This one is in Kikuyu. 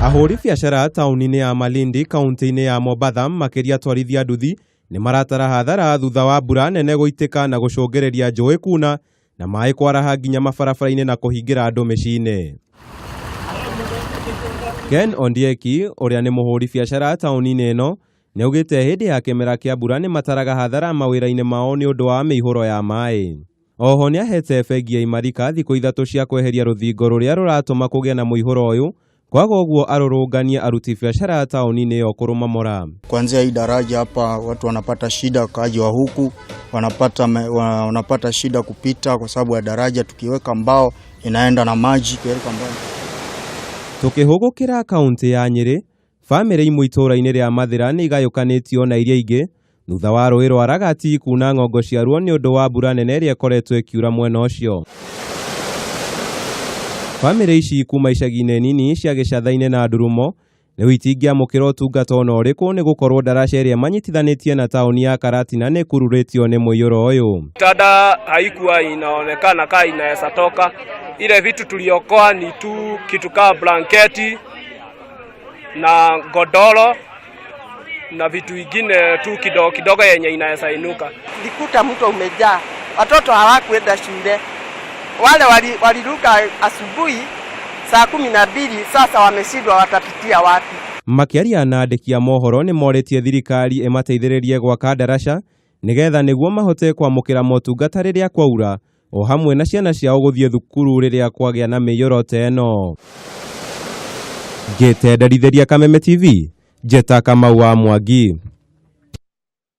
Ahũri biacara taũni-inĩ ya Malindi kaunti-inĩ ya Mombatha makĩria atwarithia nduthi nĩ maratara hathara thutha wa mbura nene gũitĩka na gũcũngĩrĩria njũĩ kuna na maĩ kwaraha nginya mabarabara-inĩ na kũhingĩra andũ mĩciĩ-inĩ. Ken Ondieki ũrĩa nĩ mũhũri biacara taũni-inĩ ĩno nĩaugĩte hĩndĩ ya kĩmera kĩa mbura nĩ mataraga hathara mawĩra-inĩ mao nĩ ũndũ wa mĩihũro ya maĩ. Oho nĩahete bengi ya Imarika thikũ ithatũ cia kweheria rũthingo rũrĩa rũratũma kũgĩe na mũihũro ũyũ kwaga ũguo arũrũnganie aruti biacara taũni-inĩ ĩyo kũrũmomora. Kuanzia hii daraja hapa watu wanapata shida, wakaaji wa huku wanapata, wanapata shida kupita kwa sababu ya daraja. Tukiweka mbao inaenda na maji, tukiweka mbao. Tukĩhũgũkĩra kaunti ya Nyĩrĩ, bamĩrĩ imwe itũũra-inĩ rĩa Mathĩra nĩ igayũkanĩtio na iria ingĩ thutha wa rũĩ rwa Ragati kuna ng'ongo ciaruo nĩ ũndũ wa mbura nene ĩrĩa ĩkoretwo ĩkiura mwena ũcio. Bamĩrĩ ici kuma icagi-inĩ nini cia gĩcatha-inĩ na Ndurumo rĩu itingĩamũkĩra ũtungata ona ũrĩkũ nĩ gũkorwo ndaraca ĩrĩa manyitithanĩtie na taũni ya Karatina nĩ ĩkururĩtio nĩ mũiyũro ũyũ. Tada haikuwa inaonekana kaa inaweza toka. Ile vitu tuliokoa ni tu kitu kaa blanketi na godoro na vitu ingine tu kidogo kidogo yenye inaweza inuka. Tulikuta mto umejaa, watoto hawakuenda shule, wale waliruka asubuhi saa 12, sasa wameshindwa watapitia wapi. Makĩaria na andĩki a mohoro nĩ morĩtie thirikari ĩmateithĩrĩrie gwaka ndaraca nĩgetha nĩguo mahote kwamũkĩra motungata rĩrĩa kwaura o hamwe na ciana ciao gũthiĩ thukuru rĩrĩa kwagĩa na mĩiyũro ta ĩno. Ngĩtenderithĩria Kameme TV, Njeta Kamau wa Mwangi.